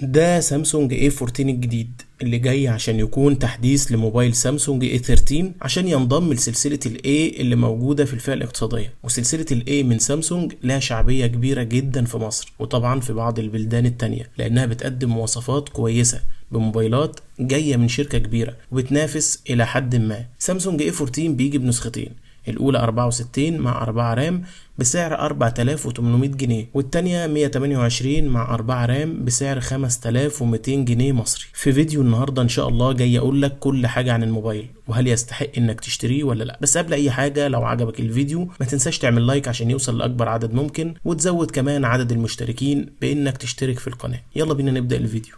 ده سامسونج A14 الجديد اللي جاي عشان يكون تحديث لموبايل سامسونج A13، عشان ينضم لسلسلة ال A اللي موجودة في الفئة الاقتصادية. وسلسلة ال A من سامسونج لها شعبية كبيرة جدا في مصر، وطبعا في بعض البلدان التانية، لأنها بتقدم مواصفات كويسة بموبايلات جاية من شركة كبيرة وبتنافس إلى حد ما. سامسونج A14 بيجي بنسختين، الأولى 64 مع 4 RAM بسعر 4800 جنيه، والتانية 128 مع 4 RAM بسعر 5200 جنيه مصري. في فيديو النهاردة إن شاء الله جاي أقول لك كل حاجة عن الموبايل وهل يستحق إنك تشتريه ولا لا. بس قبل أي حاجة، لو عجبك الفيديو ما تنساش تعمل like عشان يوصل لأكبر عدد ممكن، وتزود كمان عدد المشتركين بإنك تشترك في القناة. يلا بينا نبدأ الفيديو.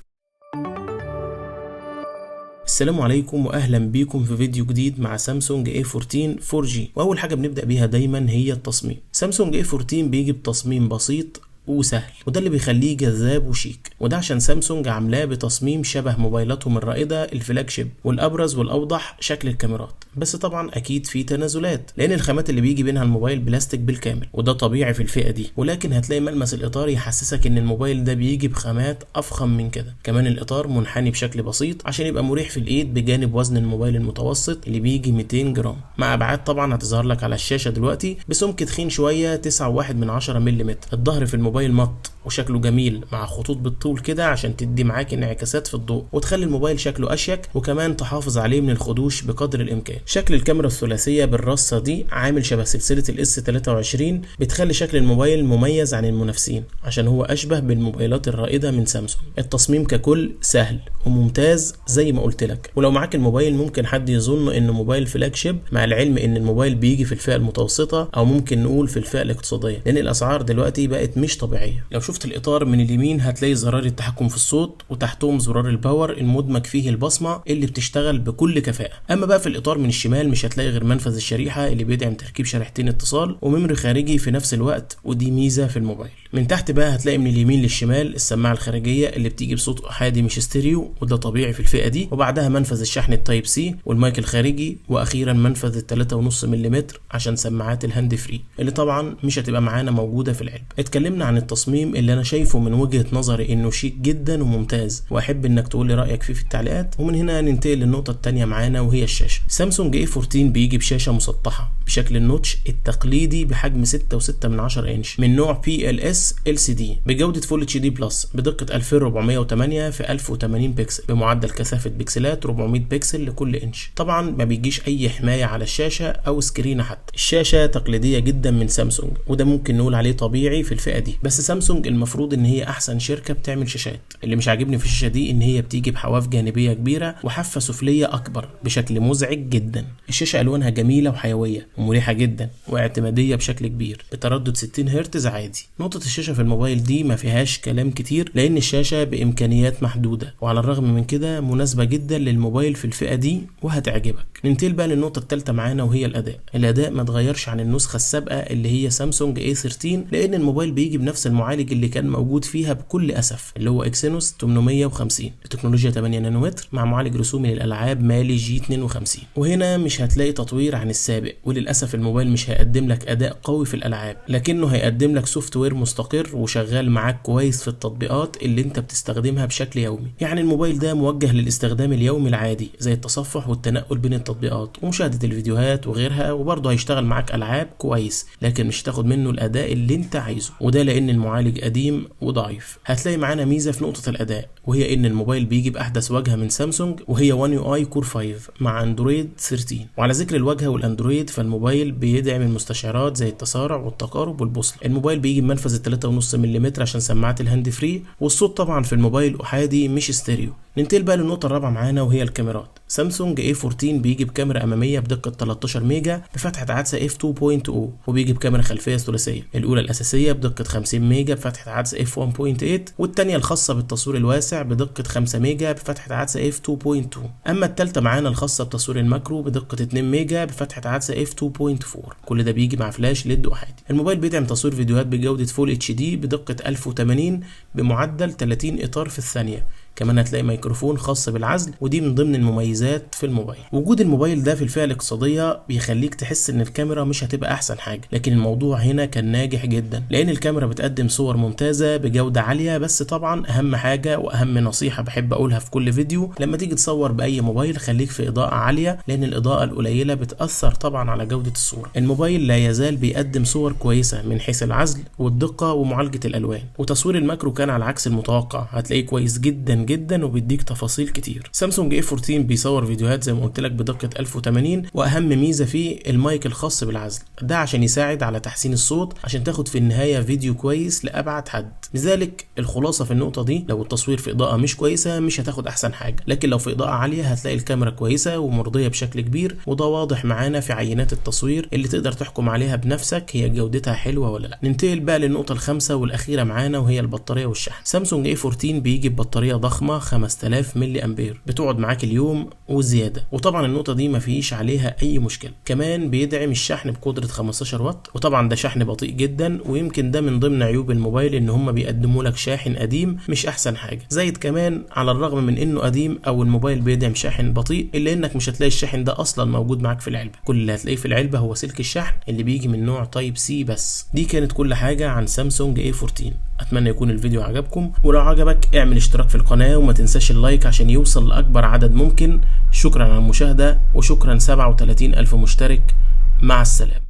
السلام عليكم واهلا بيكم في فيديو جديد مع سامسونج A14 4G. واول حاجة بنبدا بيها دايما هي التصميم. سامسونج A14 بيجي بتصميم بسيط وسهل، وده اللي بيخليه جذاب وشيك، وده عشان سامسونج عاملاه بتصميم شبه موبايلاتهم الرائدة ال flagship، والابرز والاوضح شكل الكاميرات. بس طبعا اكيد في تنازلات، لان الخامات اللي بيجي بينها الموبايل بلاستيك بالكامل، وده طبيعي في الفئة دي، ولكن هتلاقي ملمس الاطار يحسسك ان الموبايل ده بيجي بخامات افخم من كده. كمان الاطار منحني بشكل بسيط عشان يبقى مريح في الايد، بجانب وزن الموبايل المتوسط اللي بيجي 200 جرام، مع ابعاد طبعا هتظهر لك على الشاشة دلوقتي بسمك تخين شويه، 9.1 من 10 ملم. الظهر في الموبايل matte وشكله جميل، مع خطوط بالطول كده عشان تدي معاك انعكاسات في الضوء وتخلي الموبايل شكله اشيك، وكمان تحافظ عليه من الخدوش بقدر الامكان. شكل الكاميرا الثلاثية بالرصه دي عامل شبه سلسلة ال S 23، بتخلي شكل الموبايل مميز عن المنافسين عشان هو اشبه بالموبايلات الرائدة من سامسونج. التصميم ككل سهل وممتاز زي ما قلت لك، ولو معاك الموبايل ممكن حد يظن انه موبايل flagship، مع العلم ان الموبايل بيجي في الفئة المتوسطة او ممكن نقول في الفئة الاقتصاديه، لان الاسعار دلوقتي بقت مش طبيعيه. لو شفت الاطار من اليمين هتلاقي زرار التحكم في الصوت، وتحتهم زرار ال power المدمج فيه البصمة اللي بتشتغل بكل كفاءه. اما بقى في الاطار من الشمال مش هتلاقي غير منفذ الشريحة اللي بيدعم تركيب شريحتين اتصال و memory خارجي في نفس الوقت، ودي ميزة في الموبايل. من تحت بقى هتلاقي من اليمين للشمال السماعة الخارجية اللي بتيجي بصوت احادي مش ستيريو، وده طبيعي في الفئة دي، وبعدها منفذ الشحن ال Type C والمايك الخارجي، واخيرا منفذ ال 3.5 ملم عشان سماعات ال hand free اللي طبعا مش هتبقى معانا موجودة في العلبه. اتكلمنا عن التصميم اللي انا شايفه من وجهه نظري انه شيك جدا وممتاز، واحب انك تقول لي رايك فيه في التعليقات. ومن هنا ننتقل للنقطة الثانية معانا وهي الشاشه. سامسونج A14 بيجي بشاشة مسطحة بشكل ال notch التقليدي بحجم 6.6 من 10 انش من نوع بي ال اس ال سي دي بجوده Full HD Plus بدقة 2408 في 1080 بكسل بمعدل كثافة بكسلات 400 بكسل لكل انش. طبعا ما بيجيش اي حماية على الشاشة او screen حتى. الشاشة تقليدية جدا من سامسونج، وده ممكن نقول عليه طبيعي في الفئة دي، بس سامسونج المفروض ان هي احسن شركة بتعمل شاشات. اللي مش عاجبني في الشاشة دي ان هي بتيجي بحواف جانبيه كبيرة وحافه سفليه اكبر بشكل مزعج جدا. الشاشة الوانها جميلة وحيوية ومريحه جدا واعتماديه بشكل كبير بتردد 60 هرتز عادي. نقطة الشاشة في الموبايل دي ما فيهاش كلام كتير، لان الشاشة بامكانيات محدوده، وعلى الرغم من كده مناسبة جدا للموبايل في الفئة دي وهتعجبك. ننتقل بقى للنقطة الثالثة معانا وهي الاداء. الاداء ما اتغيرش عن النسخة السابقة اللي هي سامسونج A13، لان الموبايل بيجي بنفس المعالج اللي كان موجود فيها بكل اسف، اللي هو اكسينوس 850 بتكنولوجيا 8 نانومتر مع معالج رسومي للالعاب مالي G 52. وهنا مش هتلاقي تطوير عن السابق، وللاسف الموبايل مش هيقدم لك اداء قوي في الالعاب، لكنه هيقدم لك software مستقر وشغال معاك كويس في التطبيقات اللي انت بتستخدمها بشكل يومي. يعني الموبايل ده موجه للاستخدام اليومي العادي زي التصفح والتنقل بين التطبيقات ومشاهدة الفيديوهات وغيرها، وبرضه هيشتغل معاك العاب كويس، لكن مش هتاخد منه الاداء اللي انت عايزه، وده لان المعالج قديم وضعيف. هتلاقي معانا ميزة في نقطة الاداء، وهي ان الموبايل بيجي باحدث واجهه من سامسونج وهي 1 UI Core 5 مع اندرويد 13. وعلى ذكر الواجهة والاندرويد، فالموبايل بيدعم المستشعرات زي التسارع والتقارب والبوصله. الموبايل بيجي بمنفذ 3.5 ملم عشان سماعات ال hand free، والصوت طبعا في الموبايل احادي مش ستيريو. ننتقل بقى للنقطة الرابعة معانا وهي الكاميرات. سامسونج A14 بيجي بكاميرا أمامية بدقة 13 ميجا بفتحة عدسة f2.0، وبيجي بكاميرا خلفية ثلاثية، الأولى الأساسية بدقة 50 ميجا بفتحة عدسة f1.8، والثانية الخاصة بالتصوير الواسع بدقة 5 ميجا بفتحة عدسة f2.2، أما الثالثة معانا الخاصة بتصوير ال macro بدقة 2 ميجا بفتحة عدسة f2.4. كل ده بيجي مع flash LED أحادي. الموبايل بيدعم تصوير فيديوهات بجودة Full HD بدقة 1080 بمعدل 30 إطار في الثانية. كمان هتلاقي ميكروفون خاص بالعزل، ودي من ضمن المميزات في الموبايل. وجود الموبايل ده في الفئة الاقتصادية بيخليك تحس ان الكاميرا مش هتبقى احسن حاجة، لكن الموضوع هنا كان ناجح جدا لان الكاميرا بتقدم صور ممتازة بجودة عالية. بس طبعا اهم حاجة واهم نصيحة بحب اقولها في كل فيديو، لما تيجي تصور باي موبايل خليك في اضاءة عالية، لان الاضاءة القليلة بتأثر طبعا على جودة الصورة. الموبايل لا يزال بيقدم صور كويسة من حيث العزل والدقة ومعالجة الالوان، وتصوير ال macro كان على عكس المتوقع، هتلاقيه كويس جدا جدا وبيديك تفاصيل كتير. سامسونج A14 بيصور فيديوهات زي ما قلت لك بدقة 1080، واهم ميزة فيه المايك الخاص بالعزل ده عشان يساعد على تحسين الصوت، عشان تاخد في النهاية فيديو كويس لأبعد حد. لذلك الخلاصة في النقطة دي، لو التصوير في إضاءة مش كويسة مش هتاخد أحسن حاجة، لكن لو في إضاءة عالية هتلاقي الكاميرا كويسة ومرضية بشكل كبير، وده واضح معانا في عينات التصوير اللي تقدر تحكم عليها بنفسك هي جودتها حلوة ولا لا. ننتقل بقى للنقطة الخامسة والأخيرة معانا، وهي البطارية والشحن. سامسونج A14 بيجي ببطارية ضخمة 5000 ملي أمبير، بتقعد معاك اليوم وزيادة، وطبعا النقطة دي مفيش عليها أي مشكلة. كمان بيدعم الشحن بقدرة 15 واط، وطبعا ده شحن بطيء جدا، ويمكن ده من ضمن عيوب الموبايل ان هم بيقدموا لك شاحن قديم مش احسن حاجة. زايد كمان على الرغم من انه قديم او الموبايل بيدعم شاحن بطيء، الا انك مش هتلاقي الشاحن ده اصلا موجود معاك في العلبة. كل اللي هتلاقيه في العلبة هو سلك الشحن اللي بيجي من نوع Type C بس. دي كانت كل حاجة عن سامسونج A14. اتمنى يكون الفيديو عجبكم، ولو عجبك اعمل اشتراك في القناة وما تنساش ال like عشان يوصل لأكبر عدد ممكن. شكرا على المشاهدة، وشكرا 37 ألف مشترك. مع السلامة.